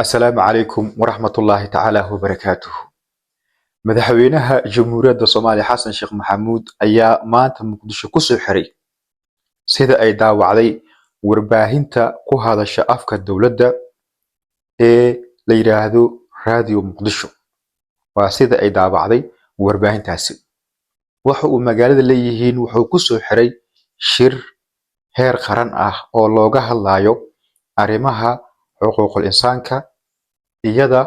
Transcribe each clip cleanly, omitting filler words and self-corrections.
Asalaamu calaykum waraxmatullaahi tacaala wabarakaatuhu. Madaxweynaha Jamhuuriyadda Soomaaliya Xasan Sheekh Maxamuud ayaa maanta Muqdisho kusoo xiray, sida ay daawacday warbaahinta ku hadasha afka dowladda ee la yiraahdo Radio Muqdisho. Waa sida ay daawacday warbaahintaasi. Waxa uu magaalada leeyihiin wuxuu kusoo xiray shir heer qaran ah oo looga hadlayo arrimaha xuquuqul insaanka, iyada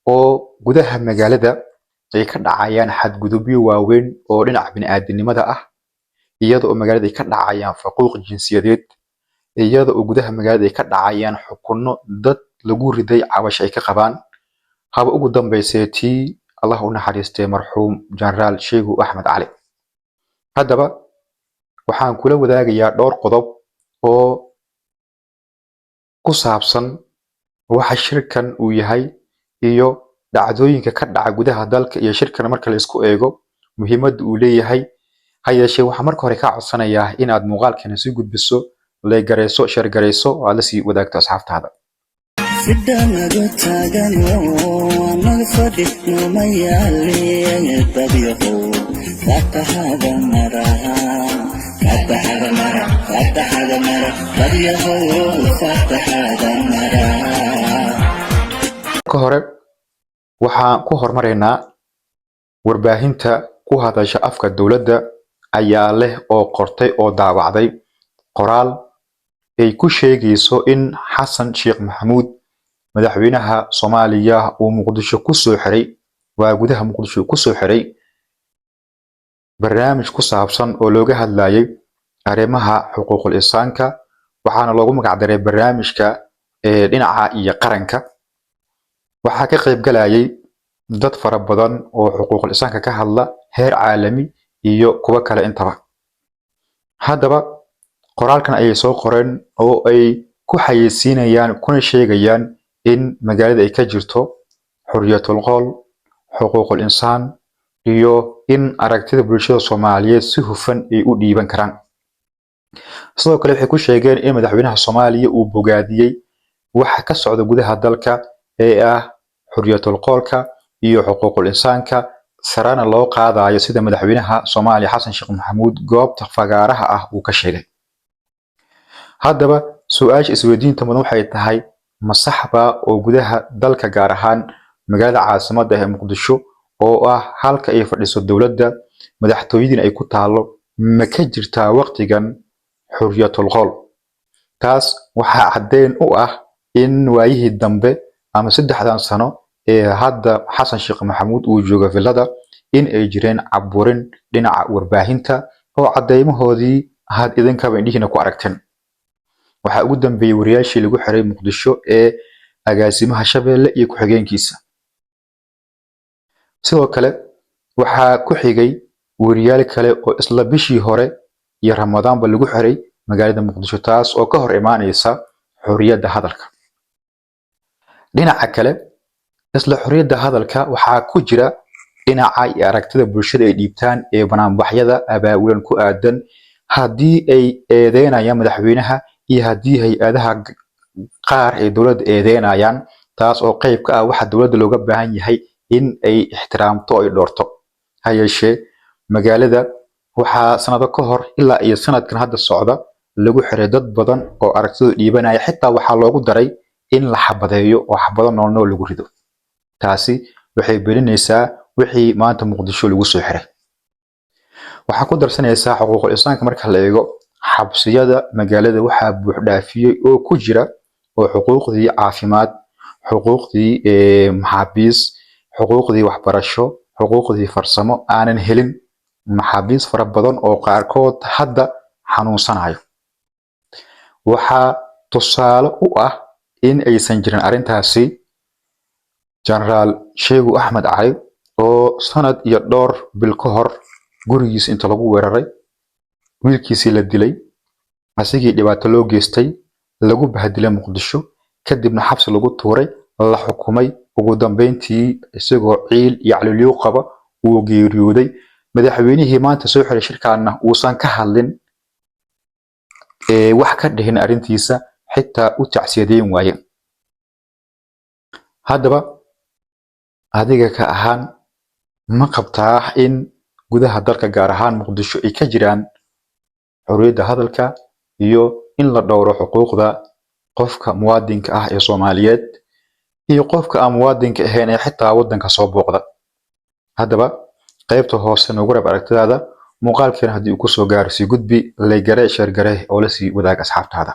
oo gudaha magaalada ay ka dhacayaan xadgudubyo waaweyn oo dhinaca bini'aadanimada ah, iyada oo magaalada ay ka dhacayaan faquuq jinsiyadeed, iyada oo gudaha magaalada ay ka dhacayaan xukunno dad lagu riday cabasho ay ka qabaan, haba ugu dambeysay tii Allah u naxariistay marxuum Jenaraal Sheegu Axmed Cali. Haddaba waxaan kula wadaagayaa dhowr qodob oo ku saabsan waxa shirkan uu yahay iyo dhacdooyinka ka dhaca gudaha dalka iyo shirkan marka la isku eego muhiimadda uu leeyahay. Ha yeeshee, waxaan marka hore kaa codsanayaa inaad muuqaalkana sii gudbiso, like garayso, share garayso oo aad la sii wadaagto asxaabtaada. Sida nagu taagano anaga fadhino ma yaale, dadyahow, fataxada maraha, fataxada mara, fataxada mara, dadyahow, fataxada mara. Marka hore waxaan ku hormaraynaa warbaahinta ku hadasha afka dowladda ayaa leh oo qortay oo daawacday qoraal ay ku sheegayso in Xasan Sheekh Maxamuud, madaxweynaha Soomaaliya, uu Muqdisho ku soo xiray, waa gudaha Muqdisho ku soo xiray barnaamij ku saabsan oo looga hadlayay arrimaha xuquuqul insaanka. Waxaana loogu magac daray barnaamijka ee dhinaca iyo qaranka. Waxaa ka qayb galayay dad fara badan oo xuquuqul insaanka ka hadla, heer caalami iyo kuwo kale intaba. Haddaba qoraalkan ayay soo qoreen oo ay ku xayeysiinayaan kuna sheegayaan in magaalada ay ka jirto xorriyatul qowl, xuquuqul insaan iyo in aragtida bulshada Soomaaliyeed si hufan ay u dhiiban karaan. Sidoo kale waxay ku sheegeen in madaxweynaha Soomaaliya uu bogaadiyey waxa ka socda gudaha dalka ee ah xorriyatul qowlka iyo xuquuqul insaanka, sarena loo qaadayo, sida madaxweynaha Soomaaliya Xasan Sheekh Maxamuud goobta fagaaraha ah uu ka sheegay. Haddaba su-aasha isweydiinta mudan waxay tahay: ma sax baa oo gudaha dalka, gaar ahaan magaalada caasimadda ee Muqdisho oo ah halka ay fadhiso dowladda, madaxtooyadiina ay ku taalo, ma ka jirtaa waqtigan xorriyatul qowl? Taas waxaa caddeyn u ah in waayihii dambe ama 3dan sano ee hadda Xasan Sheekh Maxamuud uu joogo villada in ay jireen caburin dhinaca warbaahinta oo caddeymahoodii had idinkaba indhihiina ku aragteen. Waxaa ugu dambeeyey wariyaashii lagu xiray Muqdisho ee agaasimaha Shabeelle iyo ku-xigeenkiisa. Sidoo kale waxaa ku xigay wariyaal kale oo isla bishii hore iyo Ramadaanba lagu xiray magaalada Muqdisho, taas oo ka hor imaanaysa xorriyadda hadalka. Dhinaca kale, isla xorriyadda hadalka waxaa ku jira dhinaca iyo aragtida bulshada ay dhiibtaan ee banaanbaxyada abaabulan ku aadan, haddii ay eedeynayaan madaxweynaha iyo haddii hay-adaha qaar ee dowladda eedeynayaan, taas oo qayb ka ah waxa dowladda looga baahan yahay in ay ixtiraamto oo ay dhoorto. Ha yeeshee, magaalada waxaa sanado ka hor ilaa iyo sanadkan hadda socda lagu xiray dad badan oo aragtidooda dhiibanaya. Xitaa waxaa loogu daray in la xabadeeyo oo xabado nool nool lagu rido. Taasi waxay beeninaysaa wixii maanta Muqdisho lagu soo xiray. Waxaa ku darsanaysaa xuquuqul insaanka marka la eego, xabsiyada magaalada waxaa buux dhaafiyey oo ku jira oo xuquuqdii caafimaad, xuquuqdii maxaabiis, xuquuqdii waxbarasho, xuquuqdii farsamo aanan helin maxaabiis fara badan oo qaarkood hadda xanuunsanayo. Waxaa tusaale u ah in aysan jirin arrintaasi Jenaraal Sheegu Axmed Cali oo sanad iyo dhowr bil ka hor gurigiisa inta lagu weeraray, wiilkiisii la dilay, asigii dhibaato loo geystay, lagu bahdilay Muqdisho, kadibna xabsi lagu tuuray, la xukumay, ugu dambeyntii isagoo ciil iyo caloolyo qaba uu geeriyooday. Madaxweynihii maanta soo xiray shirkaanna uusan ka hadlin ee wax ka dhihin arrintiisa, xitaa u tacsiyadeyn waaye. Haddaba, adiga ka ahaan, ma qabtaa in gudaha dalka, gaar ahaan Muqdisho, ay ka jiraan xorriyadda hadalka iyo in la dhowro xuquuqda qofka muwaadinka ah ee Soomaaliyeed iyo qofka aan muwaadinka ahayn ee xitaa waddanka soo booqda? Haddaba, qaybta hoose noogu reeb aragtidaada. Muuqaalkeena haddii uu kusoo gaaro, sii gudbi, like garee, share garee oo la sii wadaag asxaabtaada.